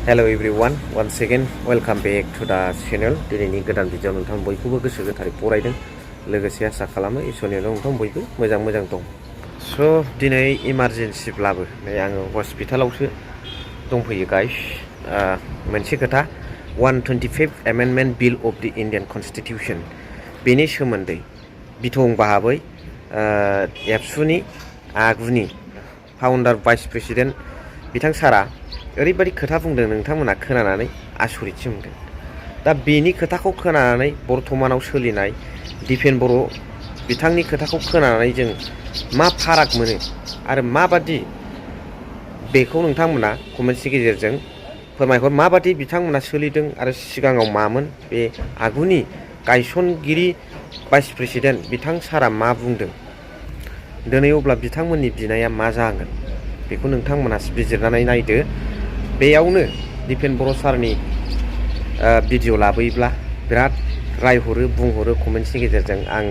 Hello everyone, once again welcome back to the channel. दिनैनि गोदान video नोंथां बयखौबो गोसो गोथारै बरायदों लोगोसे आसा खालामो इसोरनि नोंथां बयबो मोजां दं। स' दिनै इमारजेन्सिब्लाबो नै आङो हस्पिटालावसो दंफैयो गाइस। मोनसे खोथा 125 Amendment Bill of the Indian Constitution बेनि सोमोन्दै बिथं बाहाबै एबसुनि आगुनि फाउन्डार भाइस प्रेसिडेन्ट बिथां सारा ओरैबायदि खोथा बुंदों नोंथांमोना खोनानानै आसरितसो मोनदों। दा बेनि खोथाखौ खोनानानै बर्तमानाव सोलिनाय दिपेन बर' बिथांनि खोथाखौ खोनानानै जों मा फाराग मोनो आरो माबादि बेखौ नोंथांमोना कमेन्ट्सनि गेजेरजों फोरमायहर माबादि बिथांमोना सोलिदों आरो सिगाङाव मामोन बे आगुनि गायसनगिरि भाइस प्रेसिडेन्ट बिथां सारा मा बुंदों दिनै अब्ला बिथांमोननि बिनाया मा जागोन बेखौ नोंथांमोना बिजिरनानै नायदो। बेयावनो दिपेन बर' सारनि भिडिअ लाबोयोब्ला बिराद रायहरो बुंहरो कमेन्ट्सनि गेजेरजों आं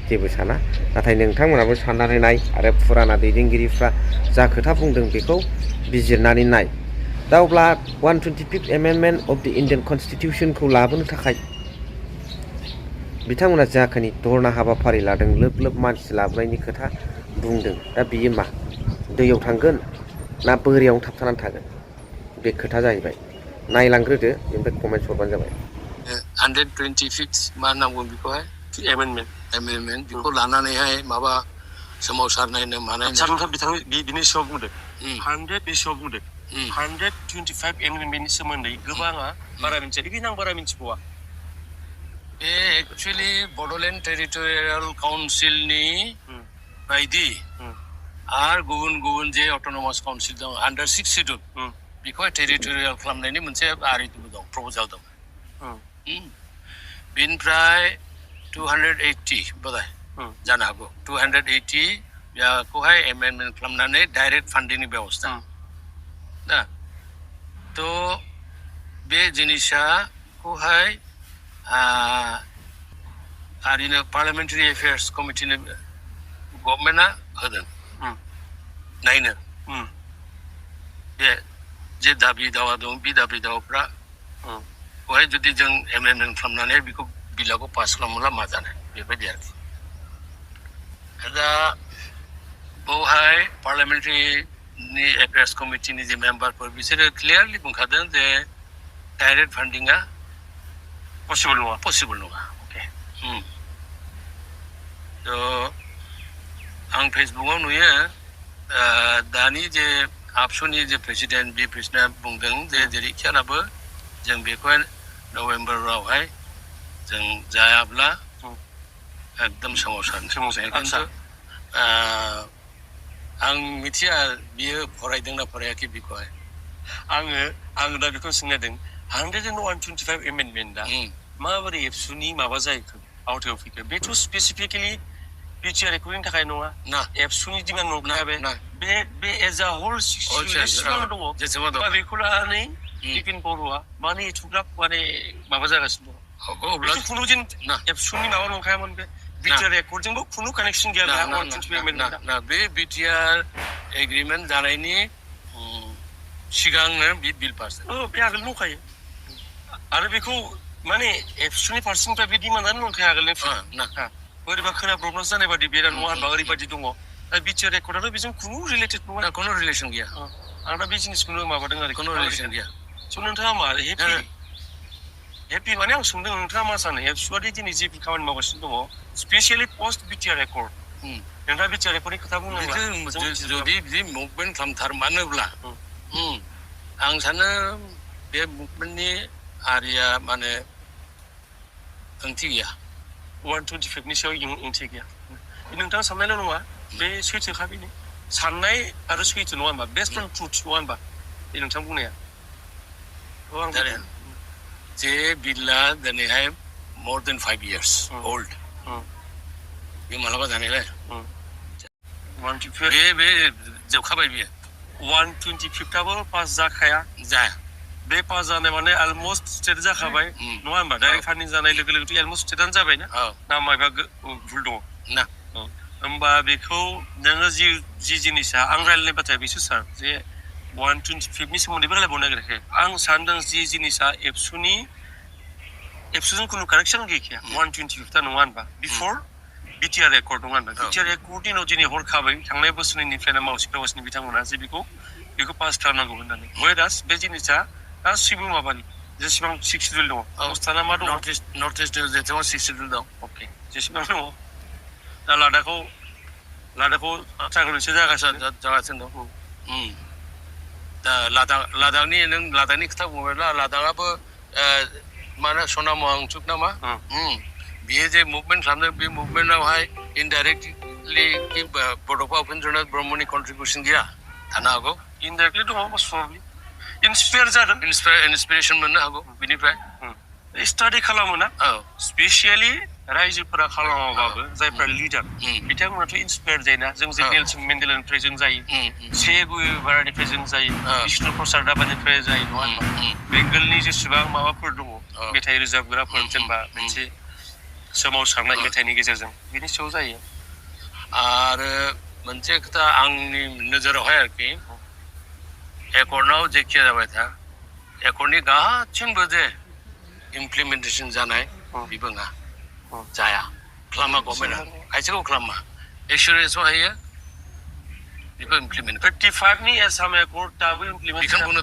जेबो साना, नाथाय नोंथांमोनाबो साननानै नाय आरो फुराना दैदेनगिरिफ्रा जा खोथा बुंदों बेखौ बिजिरनानै नाय। दा अब्ला 125 Amendment of the Indian Constitutionखौ लाबोनो थाखाय बिथांमोना जाखिनि धरना हाबाफारि लादों लोब मानसि लाबोनायनि खोथा बुंदों, दा बियो मा दैयाव थांगोन ना बोरियावनो थाबथानानै थागोन बे खोथा जाहैबाय। नायलांग्रोदो बेनिफ्राय कमेन्ट्स हरबानो जाबाय। 125 मा नांगौ बेखौहाय एमेन्डमेन्ट बेखौ लानानैहाय माबा सोमावसारनायनो मानाय नोंथां बिथांनि बिनि सायाव बुंदों 100 नि सायाव बुंदों 125 एमेन्डमेन्टनि सोमोन्दै गोबाङा बारा मिथिया, बेखिनि आं बारा मिथिबावा। बे एक्चुअलि बड'लेण्ड टेरिटरियेल काउन्सिलनि बायदि आरो गुबुन जे अट'नमास काउन्सिल दं आन्डार 6 शिड्युल बेखौहाय टेरिटरियेल खालामनायनि मोनसे आरिबो दं, प्रप'जाल दं। बेनिफ्राय 280 बोलाय जानो हागौ 280 बेखौहाय एमेन्डमेन्ट खालामनानै डाइरेक्ट फान्डिंनि बेबस्था दा थ' बे जिनिसखौहाय आरिनो पार्लियामेन्टारि एफेयार्स कमिटिनो गभर्नमेन्टआ होदों नायनो बे जे दाबि दावा दं बे दाबि दावाफ्रा बेवहाय जुदि जों एमेन्डमेन्ट खालामनानै बेखौ बिलखौ पास खालामोब्ला मा जानो बेबायदि आरोखि। दा बेवहाय पार्लियामेन्टारि एफेयार्स कमिटिनि जे मेम्बारफोर बिसोरो क्लियारलि बुंखादों जे डाइरेक्ट फान्डिंआ पसिबल नङा। थ' आं फेसबुकआव नुयो दानि जे आबसुनि जे प्रेसिडेन्ट बे प्रेसिडेन्टआ बुंदों जे जेरैखियानाबो जों बेखौहाय नभेम्बरावहाय जों जायाब्ला एकदम सोमावसारनोसै। खिन्थु आं मिथिया बियो फरायदोंना फरायाखै बेखौहाय। आङो दा बेखौ सोंनायदों 125 एमेन्डमेन्टआ माबोरै एबसुनि माबा जाहैखो आवथायाव फैखो बेथ' स्पेसिफिकेलि बिटिआर रेकर्डिंनि थाखाय नङा ना एबसुनि डिमान्ड नङा बे एज आ होल जेसेबां दङ दा बेखौ लानानै दिपेन बर'आ माने एथ'ग्राब माने माबा जागासिनो दङ। खुनु दिन एबसुनि माबा नंखायामोन बे बिटिआर रेकर्डजोंबो खुनु कानेक्सन गैया ना बे बिटिआर एग्रिमेन्ट जानायनि सिगांनो बे बिल पास बे आगोल दंखायो आरो बेखौ माने एबसुनि फारसेनिफ्राय बे डिमान्डआनो नंखाया आगोलनिफ्राय बोरैबा खोनाब्रबनासो जानाय बादि बे नङा होनबा ओरैबायदि दङ। दा बिटिआर रेकर्डआथ' बेजों खुनु रिलेटेड नङा, खुनु रिलेसन गैया। आं दा बे जिनिसखौनो माबादों आरो खुनु रिलेसन गैया। स' नोंथाङा मा हेपि माने आं सोंदों नोंथाङा मा सानो एबसुआदि दिनै जे खामानि मावगासिनो दङ स्पेसियेलि पस्ट बिटिआर रेकर्ड नोंथाङा बिटिआर रेकर्डनि खोथा बुंनांला जुदि बिदि मुभमेन्ट खालामथारमानोब्ला आं सानो बे मुभमेन्टनि आरिया माने ओंथि गैया। 125नि सायाव ओंथि गैया नोंथाङा साननायल' नङा, बे सैथोखा बेनो साननाय आरो सैथो नङा होनबा बेस्ट अन ट्रुथ नङा होनबा बे नोंथां बुंनाया। जे बिलआ दिनैहाय more than 5 years old बे मालाबा जानायलाय बे जोबखाबाय बियो 125आबो पास जाखाया बे पास जानाय माने अलमस्ट स्टेट जाखाबाय नङा होनबा डाइरेक्ट फान्डिं जानाय लोगो लोगोथ' अलमस्ट स्टेटआनो जाबाय ना माबा भुल दङ ना होमबा बेखौ नोङो जि जिनिसा आं रायलायनाय बाथ्राया बेसो सार जे 125 सोमोन्दै रायलायबावनो नागिराखै आं सानदों जि जिनिसा एबसुजों खुनु कानेक्सन गैखाया 125 ता नङा होनबा बिफोर बिटिआर रेकर्ड नङा होनबा बिटिआर रेकर्डनि उनाव दिनै हरखाबै थांनाय बोसोरनिफ्रायनो मावसि गावसिनि बिथांमोना जे बेखौ पास खालामनांगौ होननानै वेरास बे जिनिसा गासिबो माबानि जेसेबां 6 शिड्युल दङ अस्थाना मा दङ नर्थ इस्ट जेसेबां 6 शिड्युल दं अके जेसेबां दङ दा लादाखौ ट्राइबेलसो जागासिनो दं दा लादाखनि नों लादाखनि खोथा बुङोब्ला लादाखआबो मा होनो सनाम वांचुक नामा बियो जे मुभमेन्ट खालामदों बे मुभमेन्टआवहाय इनडाइरेक्टलि बड'फा उपेन्द्रनाथ ब्रह्मनि कन्ट्रिबिउसन गैया थानो हागौ इनडाइरेक्टलि दङ प्रब्लेम इन्सपायार जादों इन्सपिरेसन मोननो हागौ बिनिफ्राय स्टाडि खालामो ना स्पेसियेलि रायजोफोरा खालामाबाबो जायफ्रा लिडार बिथांमोनाथ' इन्सपायार जायोना जों जे नेलसन मेन्डेलानिफ्राय जों जायो से गुयबारानिफ्राय जों जायो बिष्णु प्रसाद राभानिफ्राय जायो नङा होनबा बेंगलनि जेसेबां माबाफोर दङ मेथाइ रोजाबग्राफोर जेनेबा मोनसे सोमावसारनाय मेथाइनि गेजेरजों बिनि सायाव जायो आरो मोनसे खोथा आंनि नोजोरावहाय आरोखि एकर्डआव जेखि जाबाय था एकर्डनि गासैबो जे इमप्लिमेन्टेसन जानाय बेबो नङा जाया खालामा गभर्नमेन्टआ खायसेखौ खालामा एसुरेन्सआव हायो बेखौ इमप्लिमेन्ट 55 नि आसाम एकर्ड दाबो इमप्लिमेन्ट बेखौ बुंनो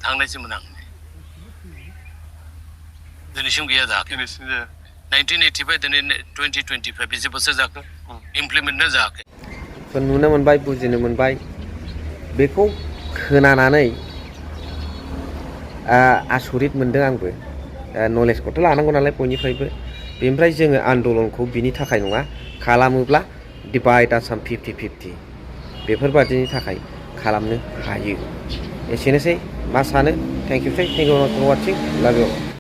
थांनायसोमोन आं दिनैसिम गैया जायाखै 1985 दिनै 2025 बेसे बोसोर जाखो इमप्लिमेन्टनो जायाखै नुनो मोनबाय बुजिनो मोनबाय बेखौ खोनानानै आसरित मोनदों आंबो नलेजखौथ' लानांगौ नालाय बयनिफ्रायबो बेनिफ्राय जोङो आन्दलनखौ बिनि थाखाय नङा खालामोब्ला डिभाइड आसाम 50-50 बेफोरबादिनि थाखाय खालामनो हायो एसेनोसै मा सानो थेंक इउ फर वाचिं लाभ इउ